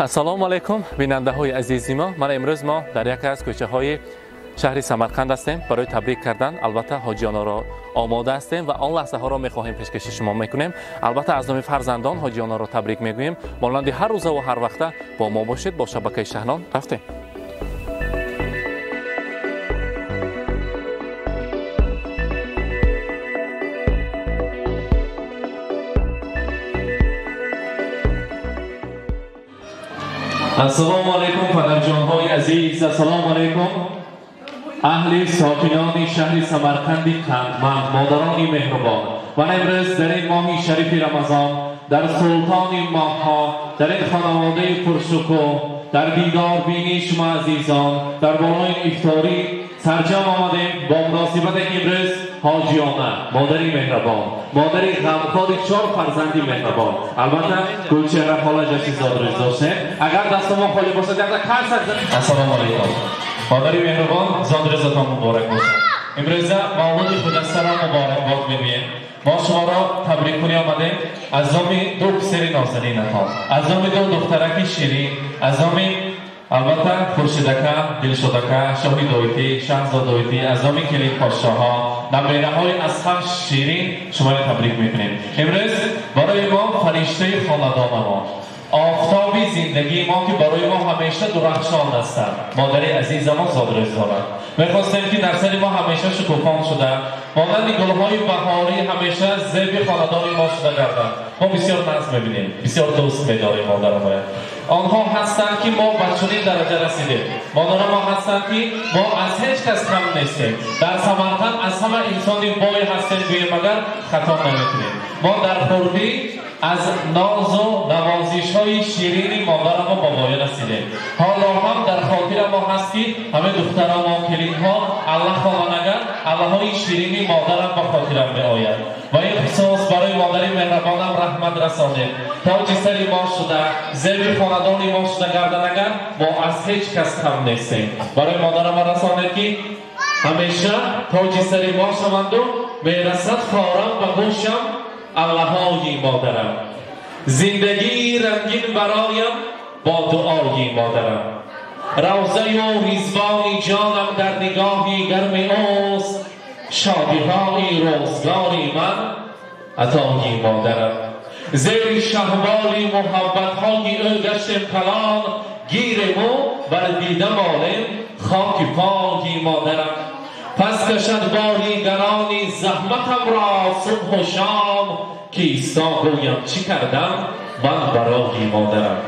Ассалому алайкум, бинандаҳои азизи мо. Мана имрӯз мо дар яке аз кӯчаҳои шаҳри Самарқанд ҳастем. Барои табрик кардан албатта ҳоҷиёнро омода ҳастем ва он лаҳзаҳоро мехоҳем пешкаши шумо мекунем. Албатта аз номи фарзандон ҳоҷиёнро табрик мегӯем. Монанди ҳар рӯза ва ҳар вақта бо мо бошед, бо шабакаи Шаҳнон рафтем. Ассалому алайкум, падарҷонҳои азиз. Ассалому алайкум, аҳли сокинони шаҳри Самарқанди қандманд, модарони меҳрубон. Ман имрӯз дар ин моҳи шарифи Рамазон, дар султони моҳҳо, дар ин хонаводаи пуршукӯҳ, дар дидорбинии шумо азизон, дар болои ифторӣ сарҷам омадем бо муносибате ки имрӯз ҳоҷиёна, модари меҳрабон, модари ғамхори чор фарзанди меҳрабон, албатта Гулчеҳра хола ҷашни зодрӯз доштем. Агар дасти мо холӣ бошад, якта қарсак занед. Ассалому алайкум, модари меҳрубон, зодрӯзатон муборак бошад. Имрӯза мавлуди хуҷастаро муборакбод мегӯем. Мо шуморо табрик кунӣ омадем аз номи ду писари нозанинатон, аз номи ду духтараки ширин, аз номи албатта Хуршидака, Дилшодака, Шоҳидоитӣ, Шаҳзодоитӣ, аз номи келинподшоҳо, набераҳои аз ҳам ширин шуморо табрик мекунем. Имрӯз барои мо фариштаи хонадонамон, офтоби зиндагии мо ки барои мо ҳамеша дурахшон ҳастанд, модари азизамон зодрӯз доранд. Мехостем ки дар сари мо ҳамеша шукуфон шуда, монанди гулҳои баҳорӣ ҳамеша зеби хонадони мо шуда гарданд. Мо бисёр нағз мебинем, бисёр дӯст медорем модарамоя. Онҳо ҳастанд ки мо ба чунин дараҷа расидем. Модаро мо ҳастанд ки мо аз ҳеҷ кас кам нестем. Дар Самарқанд аз ҳама инсони бой ҳастем гӯем агар хато намекунем. Мо дар хурдӣ аз нозу навозишҳои ширини модарамо ба воя расидем. Ҳоло ҳам дар хотира мо ҳаст ки ҳама духтарамо, келинҳо аллаҳ хонанд агар аллаҳои ширини модарам ба хотирам меояд. Ва ин хусус барои модари меҳрабонам раҳмат расонед. Тоҷи сари мо шуда, зеби хонадони мо шуда гардан агар мо аз ҳеҷ кас кам нестем. Барои модарама расонед ки ҳамеша тоҷи сари мо шаванду мерасад форам ба гӯшам аллаҳои модарам. Зиндагии рангин бароям бо дуои модарам. Равзаю ризвони ҷонам дар нигоҳи гарми ӯст, шодиҳои рӯзгори ман атои модарам. Зери шаҳболи муҳаббатҳои ӯ гаштем калон, гирему бар дида молем хоки пои модарам. Пас кашад бори гарони заҳматамро субҳу шом, ки исто гӯям чӣ кардам ман барои модарам.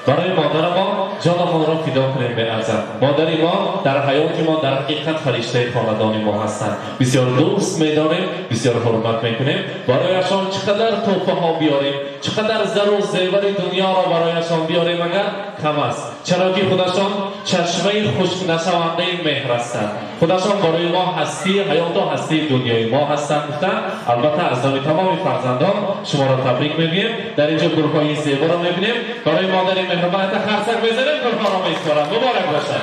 Барои модарамон ҷонамонро фидо кунем меарзад. Модари мо дар ҳаёти мо дар ҳақиқат фариштаи хонадони мо ҳастанд. Бисёр дӯст медорем, бисёр ҳурмат мекунем. Барояшон чӣ қадар тӯҳфаҳо биёрем, чӣ қадар зару зевари дунёро барояшон биёрем агар кам аст. Чаро ки худашон чашмаи хушкнашавандаи меҳр ҳастанд. Худашон барои мо ҳастии ҳаёту ҳастии дунёи мо ҳастанд гуфтанд. Албатта аз номи тамоми фарзандон шуморо табрик мегӯем. Дар инҷо гулҳои зеборо мебинем. Барои модари меҳрубон харсак мезанем, гулҳоро меспорам. Муборак бошад.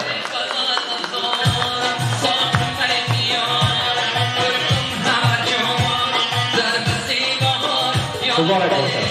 Муборак бошад.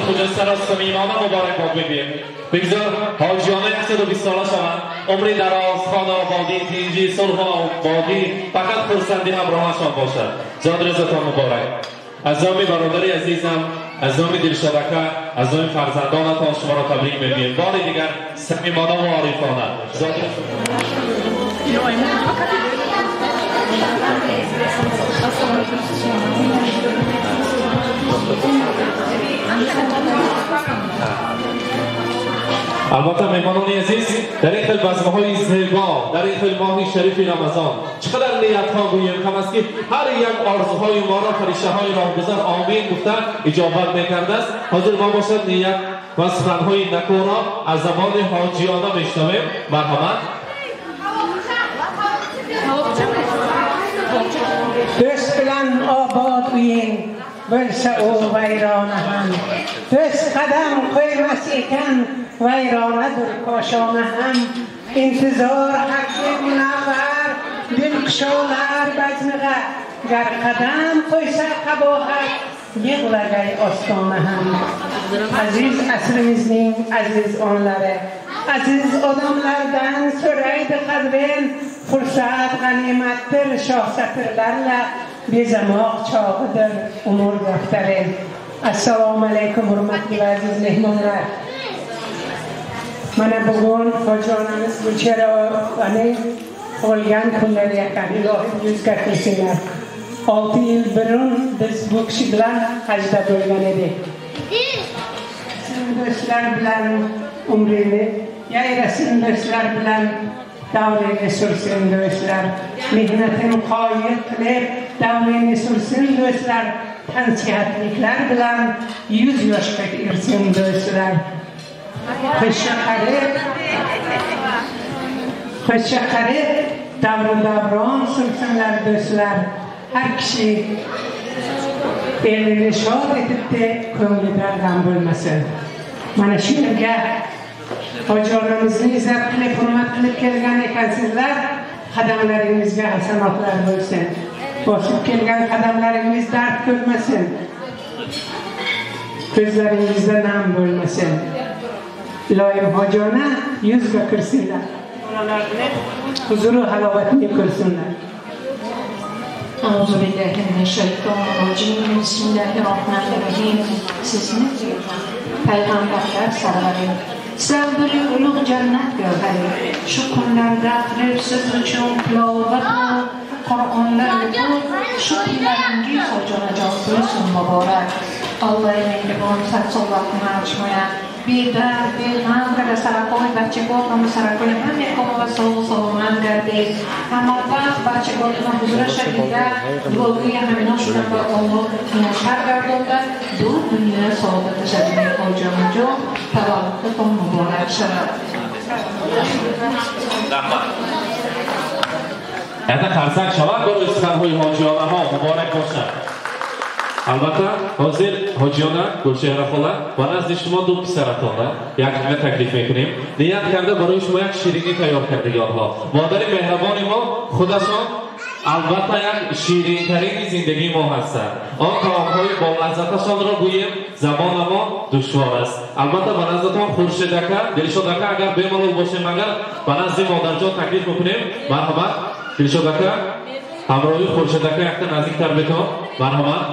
Хуҷастаро самимона муборакбод мегӯем. Бигзор ҳоҷиёна 120 сола шаванд, умри дароз, хонаободӣ, тинҷӣ, сулҳу ободӣ, фақат хурсандӣ ҳамроҳашон бошад. Зодрӯзатон муборак. Аз номи бародари азизам, аз номи Дилшодака, аз номи фарзандонатон шуморо табрик мегӯем. Бори дигар самимона ва орифона. Албатта меҳмонони азиз, дар ин хел базмҳои зебо, дар ин хел моҳи шарифи Рамазон чӣ қадар ниятҳо гӯем кам аст, ки ҳар як орзуҳои моро фариштаҳои роҳгузар омин гуфта иҷобат мекардааст. Ҳозир мо бошад ният ва суханҳои накӯро аз забони ҳоҷиёна мешунавем. Марҳамат. Do'st bilan obod uying bo'lsa u vayrona ham, do'st qadam qo'ymas ekan vayronadir koshona ham. Intizor haqqi munavvar dil kusholar bazmig'a, gar qadam qo'ysa qabohat yig'lagay ostona ham. Aziz asrimizning aziz onlari, aziz odamlardan so'raydi qadrin, fursat g'animatdir shoh satrlarla bezamoq chog'idir umr daftari. Assalomu alaykum hurmatli va aziz mehmonlar. Mana bugun hoji onamiz Gulchehra opaning tug'ilgan kunlari ekan. Ilohim yuzga kirsinlar. 6 yil burun biz bu kishi bilan hajda bo'lgan edik. Do'stlar bilan umrini yayrasin, do'stlar bilan davrini sursin do'stlar. Mehnatin qoyil qilib davrini sursin do'stlar. Tansihatliklar bilan 100 yoshga kirsin do'stlar. Qo'sha qarib davru davron sursinlar do'stlar. Har kishi elini shod etibdi, ko'nglida g'am bo'lmasin. Mana shu yerga hoji onamizni izzat qilib, hurmat qilib kelgan ekansizlar, qadamlaringizga hasanotlar bo'lsin. Bosib kelgan qadamlaringiz dard ko'rmasin. Ko'zlaringizda nam bo'lmasin. Iloyim hoji ona yuzga kirsinlar. Bolalarni huzuru halovatini ko'rsinlar. Auzu billahi mineşşeytanirracim. Bismillahirrahmanirrahim. Sizni payg'ambarlar sarvari, sevgili ulug' jannat gavhari, shu kunlarda qilib siz uchun tilovat Qur'onlar o'qib, shu kunlaringiz hoji onajon bo'lsin muborak. Alloh mehribon saqlovlarni ochmayan, bedard, beg'am kada sarakoy bachagotni sarakoy ham yakon va sog' salomat gardid. Hamma vaqt bachagotni huzuri shadida duoga hamina shudan va Alloh nashar gardonda du dunyo saodat shadida hoji onajon tavalludton muborak sharaf. Rahmat. Endi qarsak shavak barои суханҳои ҳоҷиёнаҳо муборак бошад. Албатта ҳозир ҳоҷиёна Гулчеҳра хола ба назди шумо ду писаратонро як ҷумла таклиф мекунем. Ният карда барои шумо як ширинӣ тайёр кардаги онҳо. Модари меҳрабони мо худашон албатта як ширинтарини зиндагии мо ҳастанд. Он таомҳои болаззаташонро гӯем забона мо душвор аст. Албатта ба наздатон Хуршедака, Дилшодака агар бемалол бошем, агар ба назди модарҷон таклиф мекунем. Марҳамат Дилшодака, ҳамроҳи Хуршедака якта наздиктар бетон. Марҳамат.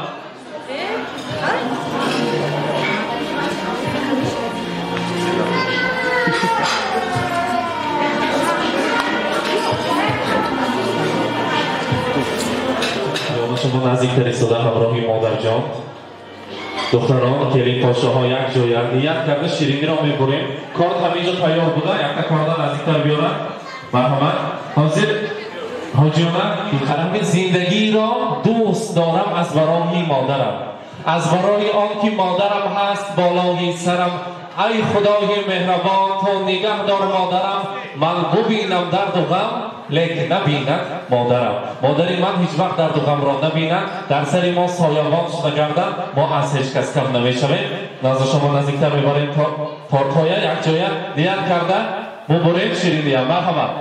Шумо наздиктар истода ҳамроҳи модарҷон. Духтарон, келин подшоҳо як ҷоя ният карда шириниро мебурем. Корт ҳаминҷо тайёр буда, якта корда наздиктар биёрад. Марҳамат. Ҳозир ҳоҷиёна қарами зиндагиро дӯст дорам аз барои модарам. Аз барои он ки модарам ҳаст болои сарам. Ай худои меҳрабон, ту нигаҳ дор модарам, ман бубинам дарду ғам, лекин набинад модарам. Модари ман ҳеҷ вақт дарду ғамро набинад, дар сари мо соябон шуда гардад, мо аз ҳеҷ кас кам намешавем. Назди шумо наздиктар мебарем тортҳоя якҷоя ният карда муборак шириния. Марҳамат.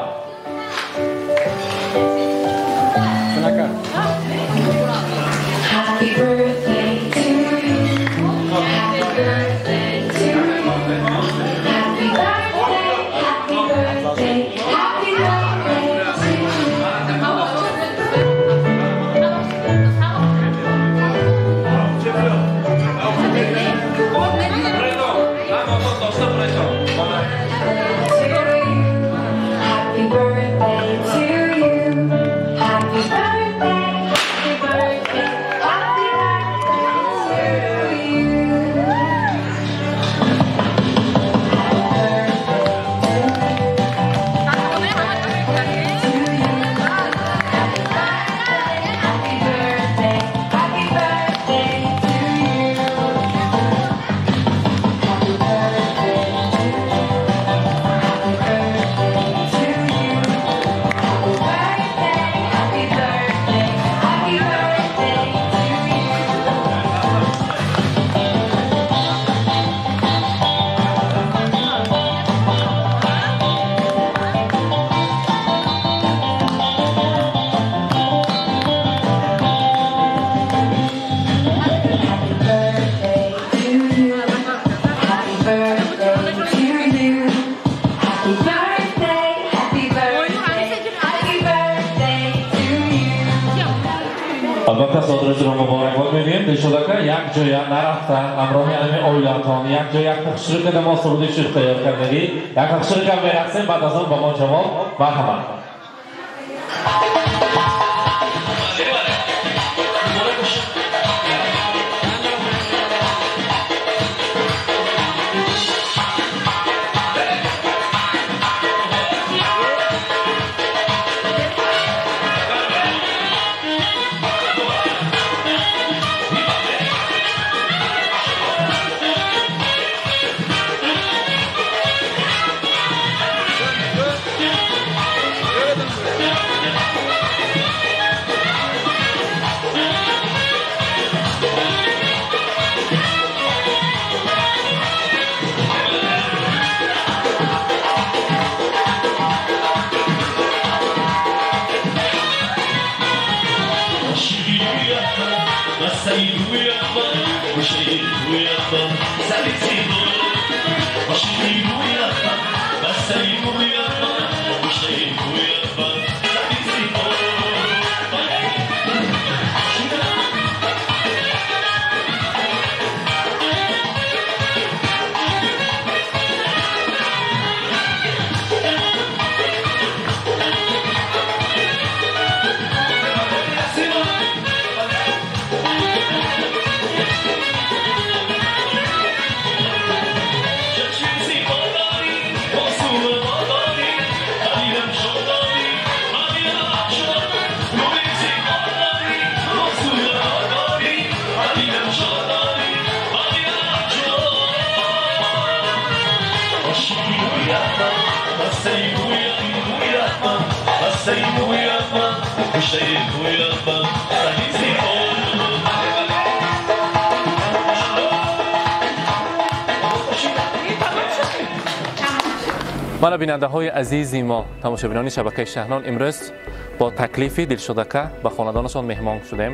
Happy birthday to you. Happy birthday to you. Happy birthday, happy birthday, happy birthday to you. Happy Зодрӯзро муборакбод мегӯем. Дилшод ака, як ҷоя нарафта, ҳамроҳи ҳамаи оилатон як ҷо як хушрӯ када мо суруди шур тайёр кардагӣ, як хушрӯ кам мерақсем, баъд аз он ба мо ҷавоб. Марҳамат. Мана бинандаҳои азизи мо, тамошобинони шабакаи Шаҳнон, имрӯз бо таклифи Дилшод ака ба хонадонашон меҳмон шудем.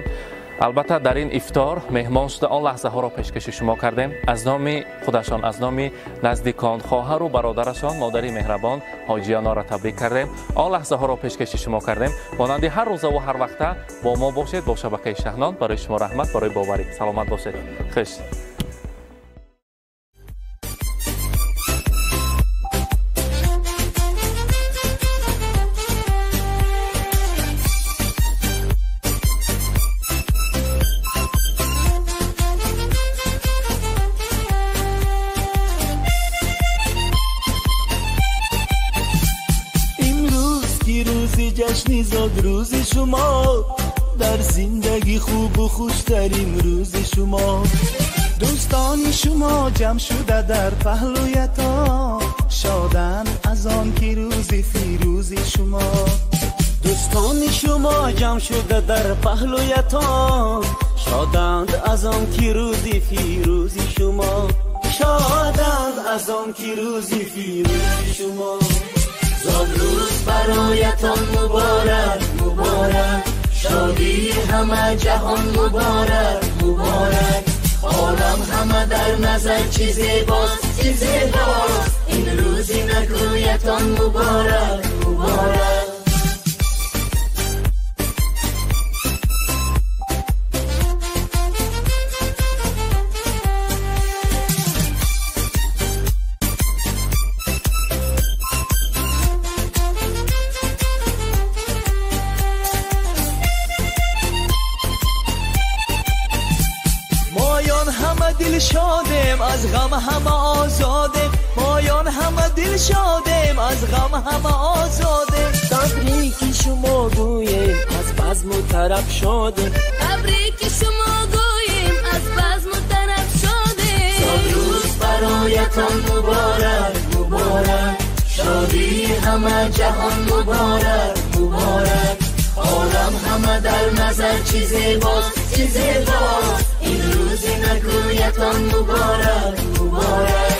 Албатта дар ин ифтор меҳмон шуда он лаҳзаҳоро пешкаши шумо кардем. Аз номи худашон, аз номи наздикон, хоҳару бародарашон, модари меҳрабон ҳоҷиёноро табрик кардем. Он лаҳзаҳоро пешкаши шумо кардем. Монанди ҳар рӯзаву ҳар вақта бо мо бошед, бо шабакаи Шаҳнон. Барои шумо раҳмат, барои боварӣ. Саломат бошед. Хуш. جشن زادروز شما در زندگی خوب و خوشترین روز شما، دوستان شما جمع شده در پهلویتان، شادن از آن که روز فیروز شما. دوستان شما جمع شده در پهلویتان، شادند از آن که روز فیروز شما، شادند از آن که روز فیروز شما. زادروز برایتان مبارک مبارک، شادی همه جهان مبارک مبارک. عالم همه در نظر چی زیباست چی زیباست، این روزی نکویتان مبارک مبارک. شادیم از غم همه آزادیم، مایان همه دل شادیم از غم همه آزادیم. تبریک شما گوییم از بزم و طرب شادیم، تبریک شما گوییم از بزم و طرب شادیم. زادروز برایتان مبارک مبارک، شادی همه جهان مبارک مبارک. عالم همه در نظر چی زیباست چی زیباست، این روز نکویتان مبارک مبارک.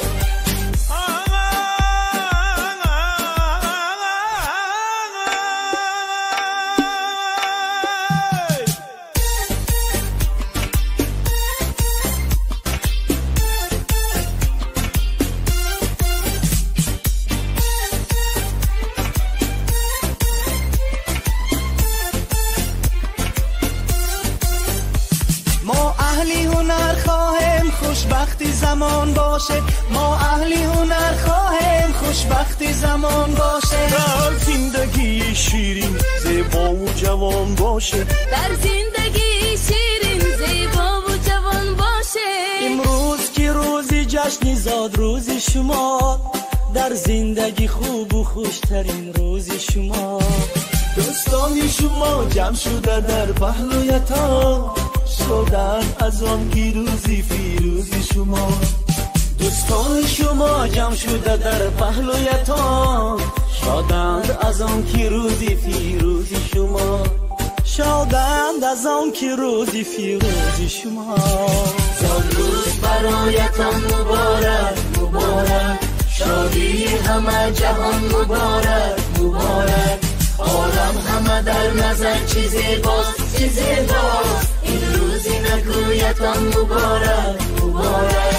باشه، ما اهل هنر خواهیم خوشبختی زمان باشه. در زندگی شیرین زیبا و جوان باشه، در زندگی شیرین زیبا و جوان باشه. امروز که روزی جشن زاد روز شما، در زندگی خوب و خوشترین روز شما. دوستان شما جمع شده در پهلویتان، شدن از آن که روزی فیروزی شما. دوستان شما جمع شده در پهلویتان، شادند از آن که روزی فیروزی شما. شادند از آن که روزی فیروزی شما. زاد روز برایتان مبارک مبارک، شادی همه جهان مبارک مبارک. عالم همه در نظر چی زیباست چی زیباست، این روزی نگویتان مبارک مبارک.